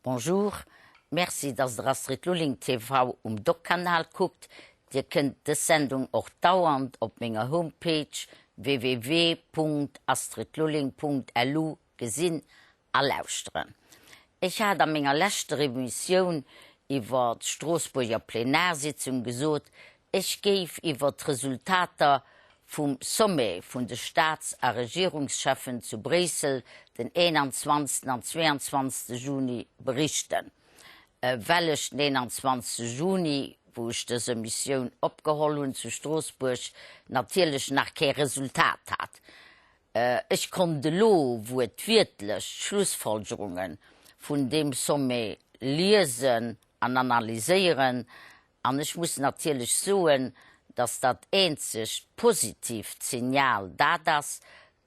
Bonjour, merci dass der Astrid Lulling TV um Doc-Kanal kuckt. Dir kënnt dës Sendung och dauernd op menger Homepage www.astridlulling.lu gesinn a lauschteren. Ech hat a menger leschter Emissioun iwwer d'Stroossbuerger Plenarsitzung gesot, ech géif iwwer d'Resultater vum Sommet vun de Staats a Regierungscheffen zu Bréissel den 21. an 22. Juni berichten. Well ech den 21. Juni, wou ech dës Emissioun opgeholl hunn zu Stroossbuerg, natierlech nach kee Resultat hat. Ech konnt elo wuertwiertlech d'Schlussfolgerunge vun deem Sommet liesen an analyséieren An ech muss natierlech soen, dass dat eenzegt positiivt Signal dat ass,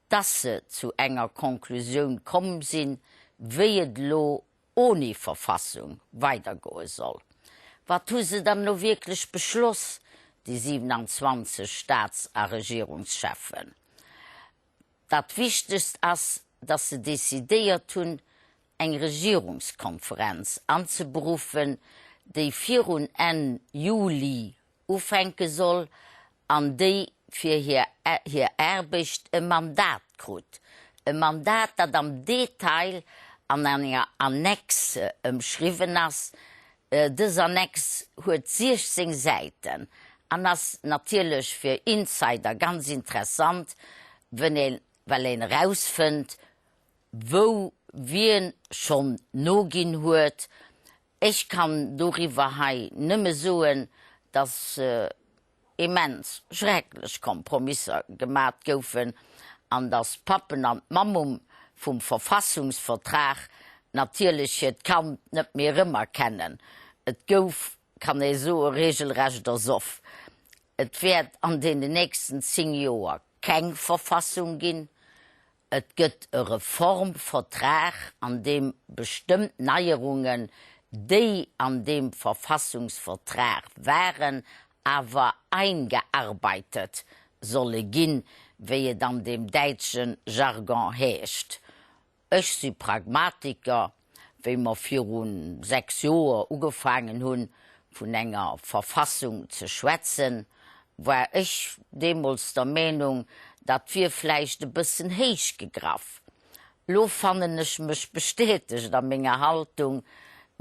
dass se zu enger Konklusioun komm sinn, wéi et elo oni Verfassung weidergoe soll. Wat hu se dann elo wierklech beschloss, déi 27 Staats a Regierungscheffen? Dat Wichtegst ass, dass se decidéiert hunn, eng Regierungskonferenz anzeberuffen, déi virun Enn Juli ufänke soll an déi fir hir hir Aarbecht e Mandat krut. E Mandat, dat am Detail an enger Annexe ëmschriwwen ass. Dës Annex huet 16 Säiten an ass natierlech fir Insider ganz interessant, well een erausfënnt, wou wien schonn noginn huet. Ech kann doriwwer hei nëmme soen, dass immens schrecklech Kompromisser gemat goufen an dass d'Pappen an d'Mammum vum Verfassungsvertrag natierlech hiert Kand net méi erëmerkennen. Et gouf, kann ee soen, regelrecht ersoff. Et wäert an deenen nächsten 10 Joer keng Verfassung ginn. Et gëtt e Reformvertrag, an deem bestëmmt Neierungen, déi an deem Verfassungsvertrag waren, awer eingearbeitet solle ginn, wéi et an deem däitsche Jargon heescht. Ech si Pragmatiker. Wéi mer viru 6 Joer ugefaangen hunn, vun enger Verfassung ze schwätzen, war ech deemools der Meenung, dat wier vläicht e bëssen héich gegraff. Lo fannen ech mech bestätegt a menger Haltung,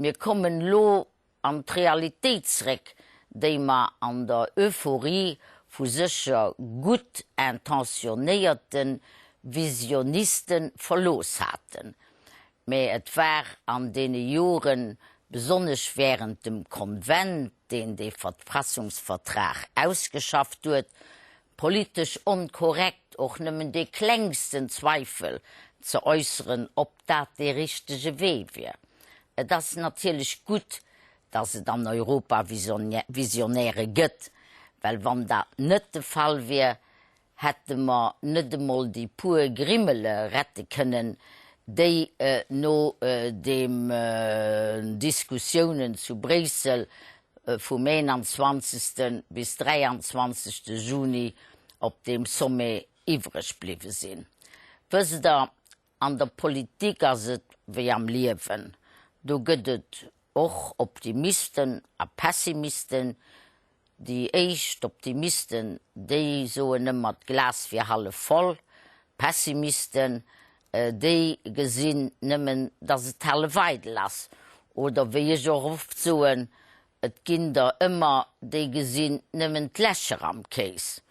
Mir kommen elo an d'Realitéit zréck, déi mer an der Euphorie vu sécher gutt intentionéierte Visioniste verlooss haten. Mä et war an deene Joren, besonnesch während dem Konvent, deen dee Verfassungsvertrag ausgeschafft huet, politesch onkorrekt, och nëmmen dee klengsten Zweifel ze äusseren, ob dat dee richtege Wee wier. Et ass natierlech gutt, datt et an Europa Visionäre gëtt, well wann dat net de Fall wier, hätte mer net emol déi puer Grimmele rette kënnen, déi no den Diskussiounen zu Bréissel vum 21. bis 23. Juni op deem Sommet iwwreg bliwwe sinn. Wësst Der, an der Politik ass et wéi am Liewen, do gëtt et och Optimisten a Pessimisten. Déi éischt Optimisten, déi soen ëmmer, d'Glas wier hallef voll. D'Pessimisten, déi gesinn nëmmen, datt et hallef eidel ass. Oder wéi ech och oft soen, et ginn der ëmmer, déi gesinn nëmmen d'Lächer am Kéis.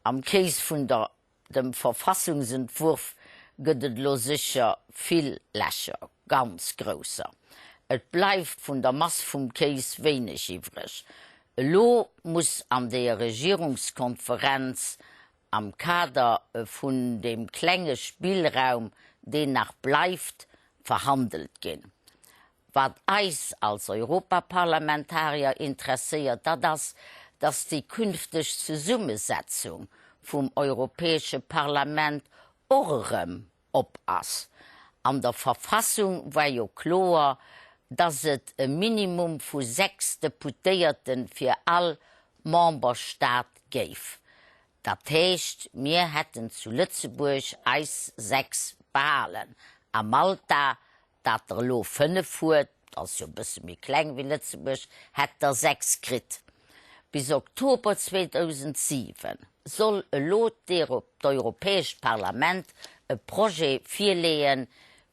Am Kéis vun der Dem Verfassungsentwurf gëtt et elo sécher vill Lächer, ganz grousser. Et bleift vun der Mass vum Kéis wéineg iwwreg. Elo muss an deeër Regierungskonferenz am Kader vun deem klenge Spillraum, deen nach bleift, verhandelt ginn. Wat eis als Europaparlamentarier interesséiert, dat ass, dass déi künfteg Zesummesetzung vum Europäesche Parlament och erëm op ass. An der Verfassung war jo kloer, dass et e Minimum vu 6 Deputéierte fir all Memberstaat géif. Dat heescht, mir hätten zu Lëtzebuerg eis 6 behalen a Malta dat der elo 5 huet, ass jo e bësse méi kleng wéi Lëtzebuerg, hätt der 6 kritt. Bis Oktober 2007 soll elo d'Europäescht Parlament e Projet virleeën,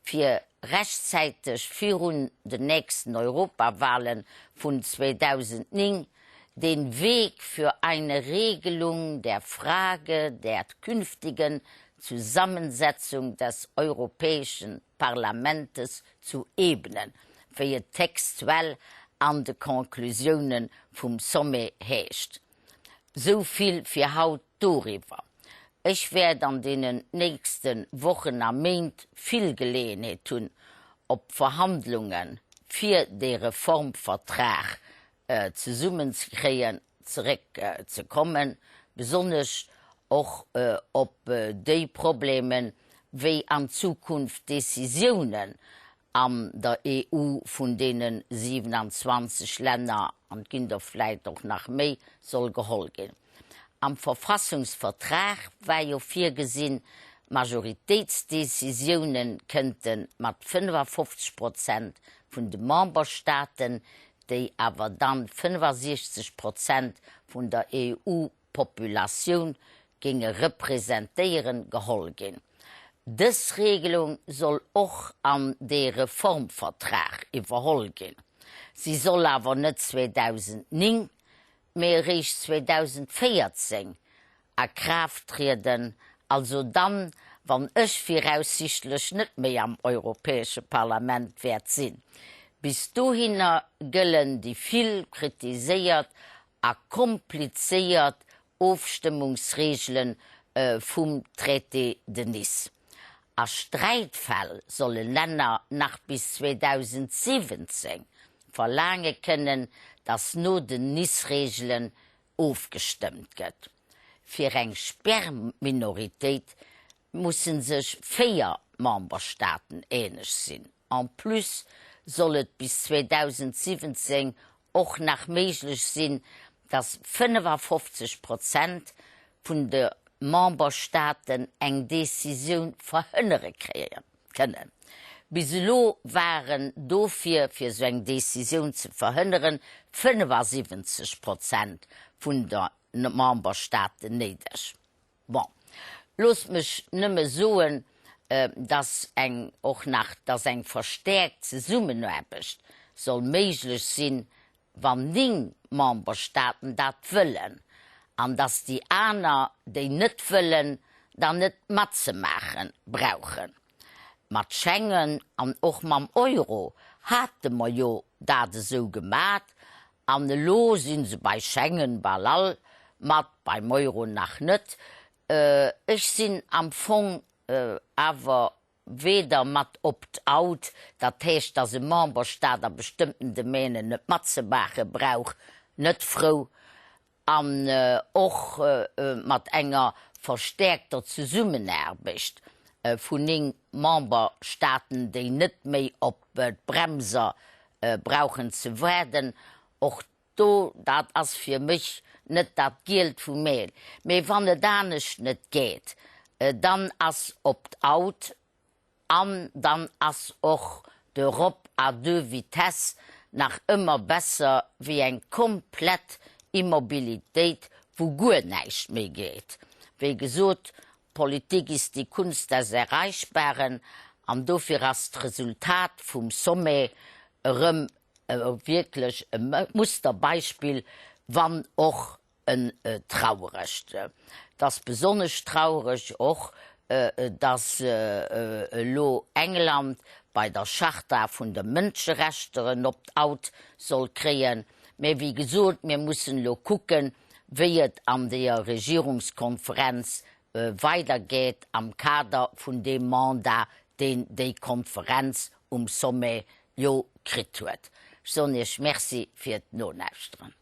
fir rechtzäiteg virun den nächsten Europawahlen vun 2009 den Weg für eine Regelung der Frage der künftigen Zusammensetzung des Europäischen Parlamentes zu ebnen, wéi et textuell an de Conclusiounen vum Sommet heescht. Sou vill fir haut doriwwer. Ech wäert an deenen nächste Wochen a Méint vill Geleeënheet hunn, op d'Verhandlunge fir dee Reformvertrag zesummenzekréien, zeréckzekommen, besonnesch och op déi Problemen, wéi an Zukunft Décisiounen an der EU vun deene 27 Länner, an et ginn der vläit och nach méi, soll geholl ginn. Am Verfassungsvertrag war jo virgesinn, Majoritéitsdécisiounen kënnte mat 55 Prozent vun de Memberstaaten, déi awer dann 65 Prozent vun der EU-Populatioun géinge representéieren, geholl ginn. Dës Regelung soll och an dee Reformvertrag iwwerholl ginn. Si soll awer net 2009, mee eréischt 2014 a Kraaft trieden, also dann, wann ech viraussichtlech net méi am Europäesche Parlament wäert sinn. Bis dohinner gëllen déi vill kritiséiert a komplizéiert Ofstëmmungsreegele vum Traité de Nice. A Sträitfäll solle Länner nach bis 2017 verlaange kënnen, datt no den Nice-Reegelen ofgestëmmt gëtt. Fir eng Sperrminoritéit musse sech 4 Memberstaaten eeneg sinn. En plus soll et bis 2017 och nach méiglech sinn, datt 55 Prozent vun de Memberstaaten eng Decisioun verhënnere kënnen. Bis elo waren dofir, fir esou eng Decisioun ze verhënneren, 75 Prozent vun de Memberstaaten néideg. Bon, loosst mech nëmme soen, dass eng och nach, dass eng verstäerkt Zesummenaarbecht soll méiglech sinn, wann 9 Memberstaaten dat wëllen, an dass déi aner, déi net wëllen, dann net matzemaache brauchen. Mat Schengen an och mam Euro hate mer jo dat esou gemat, an elo si se bei Schengen bal all mat, beim Euro nach net. Ech sinn am Fong awer weder mat Opt-out, dat heescht, datt e Memberstaat a bestëmmten Domänen net matzemaache brauch, net frou, an och mat enger verstäerkter Zesummenaarbecht vun 9 Memberstaaten, déi net méi op d'Bremser brauchen ze waarden. Och do, dat ass fir mech net dat Gielt vum Meel. Mee wann et anescht net geet, dann ass Opt-out An dann ass och d'Europe à deux vitesses nach ëmmer besser wéi eng komplett Immobilitéit, wou guer näischt méi geet. Wéi gesot, Politik ist die Kunst des Erreichbaren an dofir ass d'Resultat vum Sommet erëm wierklech e Musterbeispill, wann och En trauregt. Et ass besonnesch traureg och, datt elo England bei der Charta vun de Mënscherechter en Opt-out soll kréien. Mä wéi gesot, mir mussen elo kucken, wéi et an deeër Regierungskonferenz weidergeet am Kader vun deem Mandat, deen déi Konferenz um Sommet jo kritt huet. Ech soen Iech Merci fir d'Nolauschteren.